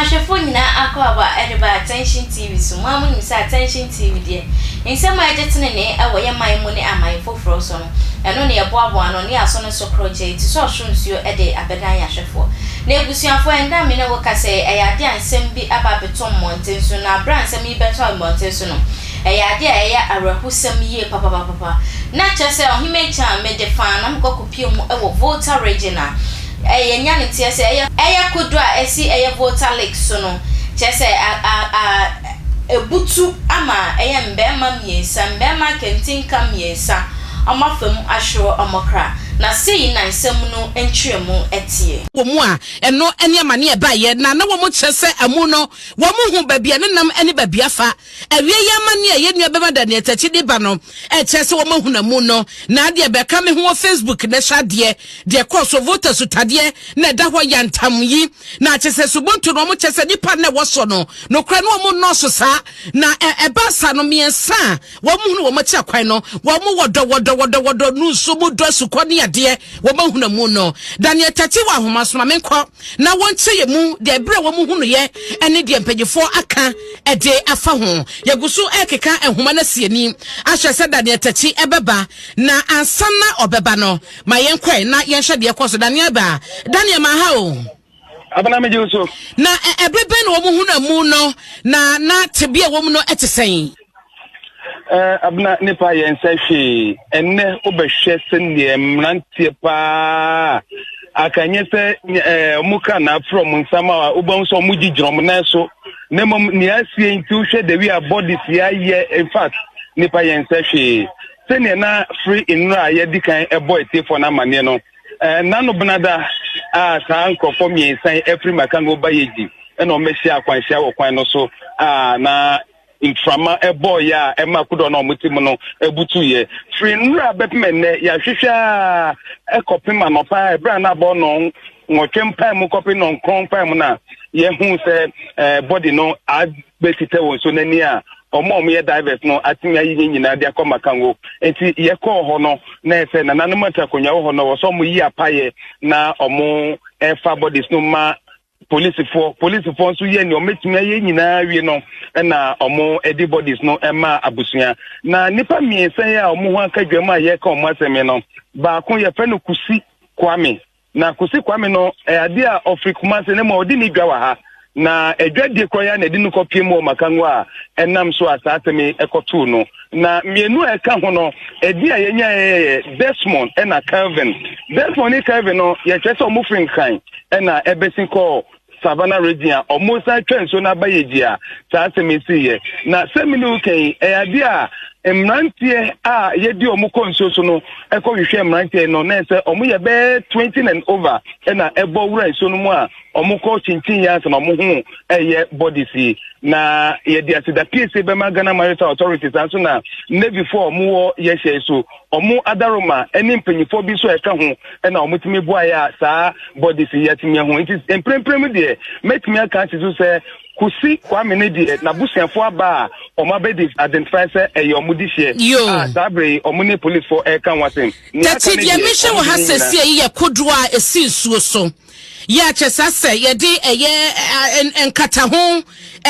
Ahwɛfoɔ nyinaa akwaaba de ba Attention TV so. Mo ara monim sɛ Attention TV deɛ, nsɛm a ɛgye tenenee wɔ yɛn man mu ne aman foforɔ so no, ɛno na yɛboaboa ano ne yɛasɔ no so korɔgyee te sɛ ɔsoro nsuo de abɛdan yɛn ahwɛfoɔ. Na abusuafoɔ, ɛnnɛ a me ne wo kasa yi, ɛyɛ adeɛ a nsɛm bi aba abɛtɔ mmɔnten so, na berɛ a nsɛm yi bɛtɔ mmɔnten so no, ɛyɛ adeɛ a ɛyɛ awerɛhosɛm yie papapapapa. Na kyerɛ sɛ Ɔhemmaa Kyan, mede faa na mekɔ kɔpue mu wɔ Volta Region a, Ɛyɛ nya ne teɛ sɛ ɛyɛ ɛyɛ kodoɔ a ɛsi ɛyɛ Volta Lake so no, kyerɛ sɛ a a a abutu ama ɛyɛ mmarima mmiensa, mmarima akantinka mmiensa, wɔn afa mu ahwere wɔn kra. Na sei na nsɛm no nkyerɛmu teɛ. Wɔ mu a, ɛno ne amane a ɛbaeɛ, na na wɔkyerɛ sɛ amu no, wɔnhu baabi a ne nam ne baabi afa. Awiei amanneɛ a yɛn nuabɛma Daniel Takyi de ba no kyerɛ sɛ wɔahunu amu no, na adeɛ bɛka me ho wɔ Facebook na hwɛ adeɛ deɛ ɛkɔɔ so Volta sutadeɛ na ɛda hɔ yantam yi na kyerɛ sɛ subonto no wɔn kyerɛ sɛ nipa na ɛwɔ so no nokorɛ no wɔn nnɔɔso saa na ɛba saa no mmiɛnsa a wɔn hunu wɔn akyi akwan no wɔn wɔ dɔ wɔ dɔ wɔ dɔ wɔ dɔ nu nsuo mu dɔ asukɔ ne adeɛ wɔn ahunu amu no. Daniel Takyi wɔ ahoma so ma menkɔ na wɔnkyerɛ yɛn mu deɛ ɛberɛ a wɔn hunuiɛ ne deɛ mpanyinfoɔ aka de afa ho. Yɛgu so rekeka nhoma no asi ani ahwɛ sɛ Daniel Takyi ɛbɛba, na ansa na ɔbɛba no, ma yɛnkɔɛ na yɛnhwɛ deɛ ɛkɔ so. Daniel ba, Daniel ma ha o. Abena megye wo so. Na ɛberɛ bɛn na wɔn hunu amu no, na na tebea a wɔn no te sɛn? Eh, abena nipa yɛn nsa hwee ɛnnɛ wobɛhwɛ sɛdeɛ mmeranteɛ paa aka nyɛ sɛ eh, ɔmo ka na afrɛ ɔmo nsam a wobɛhu sɛ ɔmo gyigyina ɔmo nan so na mmom nea asie nti wohwɛ the way a bodies yɛayɛ in fact nipa yɛn nsa hwee sɛnea na firi nnura a yɛdi kan ɛbɔ atiefoɔ no amanneɛ no eh, nano benada a saa nkurɔfoɔ mmiɛnsa yi afiri makango ba yɛgyi ɛna ɔmɛhyia akwanhyia wɔ kwan no so a na mframa bɔeɛ a ɛma kodoɔ no a wɔte mu no butuiɛ. Firi nnora bɛpem ɛnnɛ, yɛahwehwɛ a kɔpem anɔpa ɛberɛ a na abɔ nnɔn nwɔtwe mpae mu kɔpem nnɔnkron mpae mu no a yɛhu sɛ eh, body no abɛtitɛ wɔ nsuo no ani a wɔn a wɔyɛ divers no atumi ayi ne nyinaa de akɔ Makango. Nti yɛkɔɔ hɔ no na ɛsɛ nananom ati akonnwa wɔ hɔ no wɔ sɛ wɔyi apayɛ na wɔn ɛfa bodies no ma Polisifoɔ polisifoɔ nso yɛ nea wɔbɛtumi ayɛ nyinaa wie no na wɔde bodies no ma abusua. Na nnipa mmiɛnsa yi a wɔn ho aka dwam a yɛreka wɔn asɛm yi no, baako yɛfrɛ no Kusi Kwame. Na Kusi Kwame no ɛyɛ adeɛ a ɔfiri Kumase na mmom ɔde ne dwa wɔ ha. Na adwadie korɔ yi ara na ɛde no kɔpie mu wɔ Makango a ɛnam so a saa asɛm yi kɔtoo no. Na mmienu a ɛka ho no, edin a yɛnyaeɛ yɛ Desmond ɛna Kelvin. Desmond ne Kelvin no, yɛkyerɛ sɛ wɔn firi Nkran ɛna ɛbɛsi kɔɔ Savannah region a wɔn san twa nsuo no aba yɛgyi a saa asɛm yi siiɛ. Na sɛ me ne wo kan yi, ɛyɛ adeɛ a mmeranteɛ a yɛdi wɔn kɔ nsuo so no ɛkɔ hwehwɛ mmeranteɛ no na ɛsɛ wɔn yɛ bɛyɛ 20 and over ɛna ɛbɔ wura nsuo no mu a wɔn kɔ kyinkyin yɛ ansa na wɔn ho ɛyɛ bodies yi. Na yɛde aseda piesie bɛma Ghana Maritime Authority saa nso na Navy foɔ a wɔn wɔ yɛhyɛ yi so wɔn adaroma ne mpanyinfoɔ bi nso a ɛka ho ɛna wɔn tumi boaeɛ a saa bodies yi yɛatumi ahu. Nti mprempren mu deɛ mɛtumi aka asi so sɛ Kusi Kwame ne deɛ n'abusuafoɔ aba a wɔn abɛdi identify sɛ ɛyɛ wɔn dehyeɛ a saa bere yi wɔn ne policefoɔ ɛreka ho asɛm. Nea aka Tati ne deɛ deɛ mehyɛ wɔn wɔ de ha ne nyinaa. sɛsie yi yɛ kodoɔ a ɛsi nsuo so. Yɛ a kyɛ saa sɛ yɛde ɛyɛ nkataho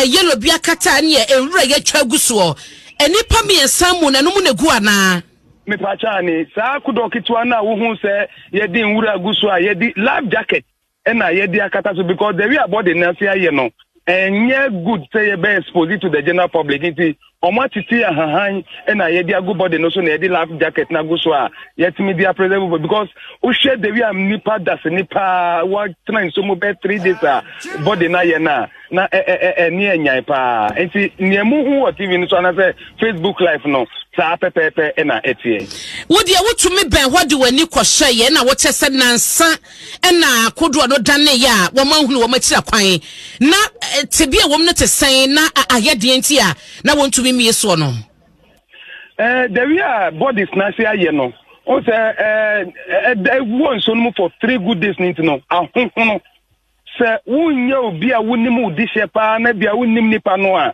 yellow bi akata ne yɛ nwura yɛatwa agu soɔ. Nnipa mmiɛnsa mu na ɛno mu na egu anaa? Mepaakyɛ ane, saa kodoɔ ketewa no a wohu sɛ yɛde nwura agu so a yɛde life jacket ɛna yɛde akata so because the way a body no ase ayɛ no ɛnyɛ good sɛ yɛbɛ expose to the general public nti wɔn atete ahahan ɛna yɛde agu body no so na yɛde life jacket no agu so a yɛtumi de apreserve because wohwɛ the way a nipa dasani paa wɔatena nsuo mu bɛyɛ 3 days a body no ayɛ no a na ɛne ɛnyan paa nti nea mu hu wɔ TV no so anaasɛ Facebook live no saa pɛpɛɛpɛ ɛna ɛteɛ. Wo deɛ wotumi bɛn hɔ de w'ani kɔhwɛ yɛ na wokyɛ sɛ nansa ɛna kodoɔ no daneeɛ a wɔn ahunu wɔn akyiri akwan na tebea wɔm no te sɛn na ayɛ deɛ nti a na wɔntumi mmie soɔ no. The way a bodies na ase ayɛ no o sɛ ɛda wɔ nsuo no mu for 3 good days ne nti no ahohono sɛ wonyɛ obi a wonim wo dihyɛ paa na bia wonim nipa no a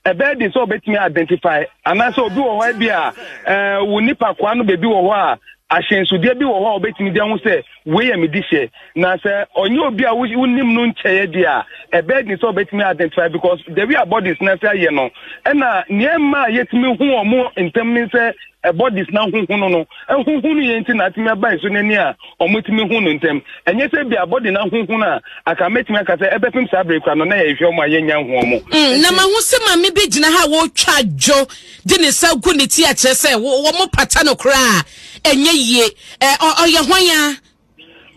ɛbɛyɛ de sɛ wobɛtumi identify anaasɛ obi wɔ hɔ bi a wo nipa koa no baabi wɔ hɔ a. Ahyɛnsodeɛ bi wɔ hɔ a wɔbɛtumi de ahu sɛ wei yɛ me dehyeɛ. Na sɛ ɔnyɛ obi a wonim no nkyɛeɛ deɛ a, ɛbɛyɛ den sɛ wɔbɛtumi identify because the way a bodies no ase ayɛ no, ɛna nea ɛma a yɛtumi hu wɔn ntɛm ne sɛ bodies no ahohono no, ahohono yɛ nti na atumi aba nsu no ani a wɔtumi hu no ntɛm. Ɛnyɛ sɛ bi a body no ahohono a, anka mɛtumi aka sɛ ɛbɛpem saa bere koraa no na yɛhwɛ wɔn a yɛnnya nhu wɔn. Mm, na mahu sɛ maame bi gyina ha a wɔretwa adwo de ne nsa gu ne ti akyerɛ sɛ wɔn pata no koraa ɛnyɛ yie. Ɛ, ɔyɛ hwan a?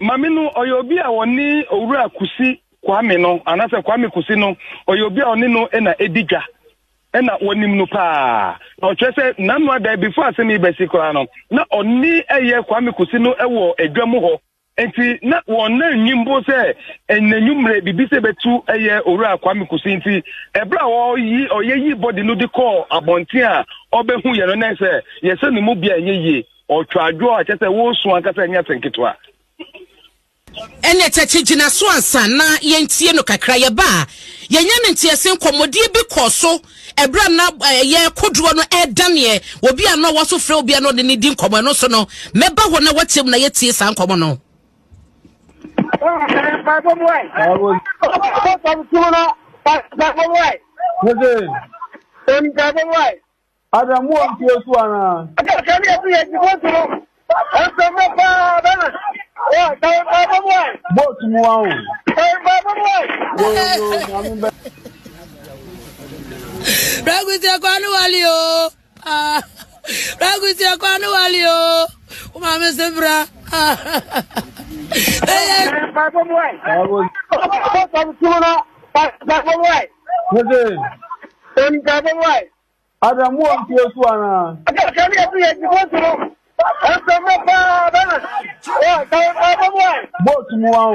Maame no, ɔyɛ obi a ɔne Owura Kusi Kwame no, anaasɛ Kwame Kusi no, ɔyɛ obi a ɔne no na ɛdi dwa, ɛna wɔnim no paa. Na ɔkyerɛ sɛ n'ano ada before asɛm yi bɛsi koraa no, na ɔne ɛyɛ Kwame Kusi no wɔ adwa mu hɔ. Nti na wɔn nan nni mpo sɛ n'anwummerɛ biribi sɛ bɛtu ɛyɛ Owura Kwame Kusi. Nti ɛberɛ a ɔyi ɔyɛ yi bɔdi no de kɔɔ abɔnten a ɔbɛhu yɛ no, na sɛ yɛsɛ no mu bia ɛnyɛ yie. Ɔtwa adwo a kyerɛ sɛ woresu ankasa ɛnyɛ asɛm ketewa. Ɛnneɛ Kyɛkye gyina so ansa na yɛntie no kakra. Yɛba a, yɛnya no nteɛse. Nkɔmmɔdie bi kɔɔ so ɛberɛ a na ɛyɛ kodoɔ no ɛredaneɛ. Obi a na ɔwɔ so frɛ obi a na ɔne no di nkɔmmɔ. Ɛno nso no, mɛba hɔ na woatie mu na yɛatie saa nkɔmmɔ no. Ada mu wɔ nsuo so anaa? Boat mu wa o. Yo yo nyame bɛ. Ragusi ekwa no wali o. Ah. Ragusi ekwa no wali o. O maame se bra. Ada mu wɔ nsuo so anaa? Boat mu wa o.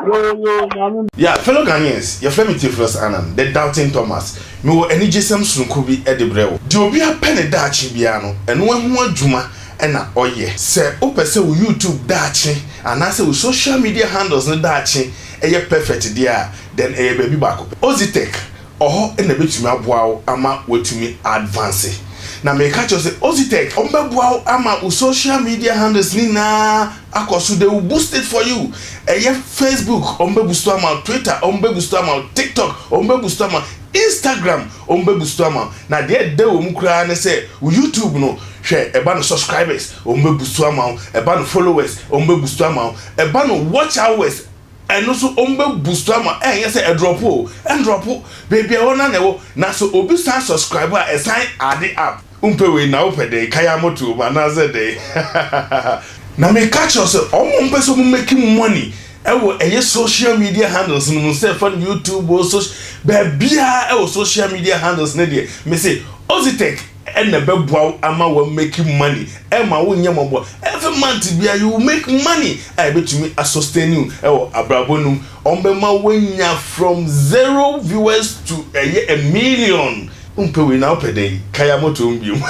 Yo yo nyame. Yeah, fellow Ghanaians, yɛfrɛ me Theophilus Annan, the Doubting Thomas. Mewɔ anigyesɛm sononko bi de brɛ wo. Deɛ obiara pɛ ne daakye biara no, ɛno ho adwuma na ɔyɛ. Sɛ wopɛ sɛ wo YouTube daakye anaasɛ wo social media handles no daakye yɛ perfect deɛ a, then ɛyɛ baabi baako pɛ. Ozitech Ɔhɔ na ɛbɛtumi aboa wo ama woatumi advance. Na meka kyerɛ wo sɛ Ozitech wɔbɛboa wo ama wo social media handles no nyinaa akɔ so, they will boost it for you. Ɛyɛ Facebook wɔn bɛ boost ama wo, Twitter wɔn bɛ boost ama wo, TikTok wɔn bɛ boost ama wo, Instagram wɔn bɛ boost ama wo. Na deɛ ɛdɛ wɔ mu koraa ne sɛ wo YouTube no, hwɛ ɛba no subscribers wɔn bɛ boost ama wo, ɛba no followers wɔn bɛ boost ama wo, ɛba no watch hours Ɛno nso wɔn bɛ boost ama ɛnyɛ sɛ ɛdrɔpo o, ɛndrɔpo, baabi a ɛwɔ no ara na ɛwɔ, na sɛ obi san subscribe a ɛsan add up. Wompɛ wei na wopɛ dɛn? Kaya moto mu anaasɛ dɛn? Na meka kyerɛ wo sɛ wɔn a wɔpɛ sɛ wɔn make money ɛwɔ ɛyɛ social media handles no mu sɛ ɛfa no YouTube o, social baabiara ɛwɔ social media handles no deɛ mese Ozitech ɛna ɛbɛboa wo ama wa make money ɛma wo nyɛ mɔbɔ every month bia you will make money a ɛbɛtumi a sustain you ɛwɔ abrabɔ no mu wɔn bɛma wanya from zero viewers to ɛyɛ a million wompɛ wei na wopɛ dɛn kaya moto mu biom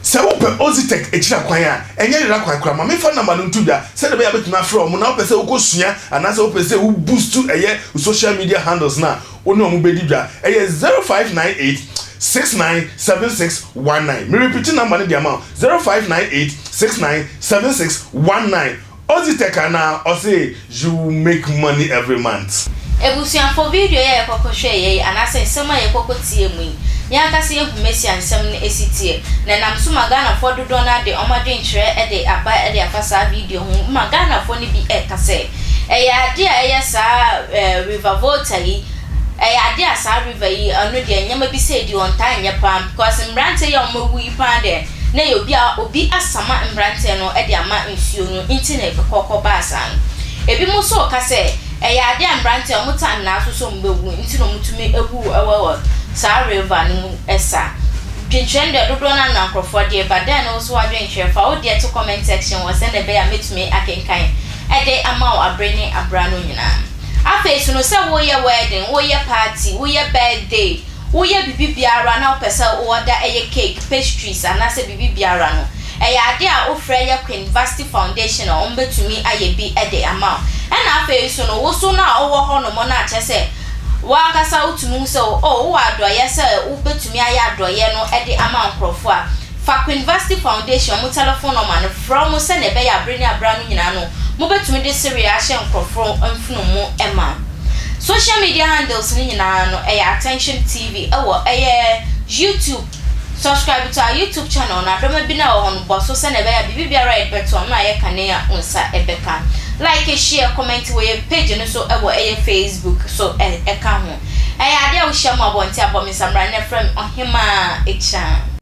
sɛ wopɛ Ozitech akyira kwan a ɛnyɛ yera kwan koraa ma memfa number no nto dwa sɛdeɛ ɛbɛyɛ a bɛtumi afrɛ wɔn na wopɛ sɛ wokɔ sua anaasɛ wopɛ sɛ wo boost ɛyɛ social media handles no a Wo ne wɔn bɛdi dwa. Ɛyɛ 0598 69 76 19. Me repeat number no de ama wo, 0598 69 76 19. Ozitech anaa? Ɔse you will make money every month. Abusuafo, video yi a yɛkɔkɔ hwɛeɛ yi anaasɛ nsɛm a yɛkɔkɔ tiee mu yi, yɛn ankasa yɛhu Mesia nsɛm no si teɛ, na ɛnam so ma Ghanafoɔ dodoɔ no ara de wɔn adwenkyerɛ de aba de afa saa video ho ma Ghanafoɔ no bi reka sɛ, Ɛyɛ adeɛ a ɛyɛ saa eh, River Volta yi, ɛyɛ adeɛ a saa river yi, ɔno deɛ nneɛma bi sei deɛ ɔntaa nyɛ paa because mmeranteɛ yi a wɔawu yi paa deɛ, na ɛyɛ obi a obi asama mmeranteɛ no de ama nsuo no nti na ɛkɔ kɔbaa saa no. Ebinom nso reka sɛ ɛyɛ adeɛ a mmeranteɛ a wɔtaa nnaa so sɛ wɔbɛwu nti na wɔtumi wu wɔ saa river no mu saa. Dwenkyerɛ no deɛ dodoɔ no ara na nkurɔfoɔ de reba, dɛn ne wo nso w'adwenkyerɛ? Fa wo deɛ to comment section hɔ sɛdeɛ ɛbɛyɛ a mɛtumi akenkan de ama wo abere ne abere ano nyinaa. Afei nso no, sɛ woreyɛ wedding, woreyɛ party, woyɛ birthday, woyɛ biribi biara na wopɛ sɛ wo order ɛyɛ cake, pastries anaasɛ biribi biara no, ɛyɛ adeɛ a wofrɛ yɛ Queen Vasti Foundation a wɔbɛtumi ayɛ bi de ama wo. Ɛna afei nso no, wo so no a wowɔ hɔ nom no a kyerɛ sɛ wo ankasa wotumi hu sɛ oh wowɔ adɔeɛ sɛ wobɛtumi ayɛ adɔeɛ no de ama nkorɔfoɔ a, Fa Queenvasty Foundation wɔn tɛlɛfon nɔma no frɛ wɔn sɛnea ɛbɛyɛ a bere ne abere ano nyinaa no mobɛtumi de sereɛ ahyɛ nkurɔfoɔ mfono mu ma. Social media handles no nyinaa no ɛyɛ Attention TV ɛwɔ ɛyɛ YouTube. Subscribe to our YouTube channel na adɔma bi no a ɛwɔ hɔ no bɔ so sɛnea ɛbɛyɛ a biribi biara a yɛde bɛto ano a yɛka ne a wo nsa ɛbɛka. Like, share, comment wɔ yɛn page no so ɛwɔ ɛyɛ Facebook so ɛka ho. Ɛyɛ adeɛ a wohyia mu abɔnten a bɔ me nsamra na frɛ me Ɔhemaa Ekyan.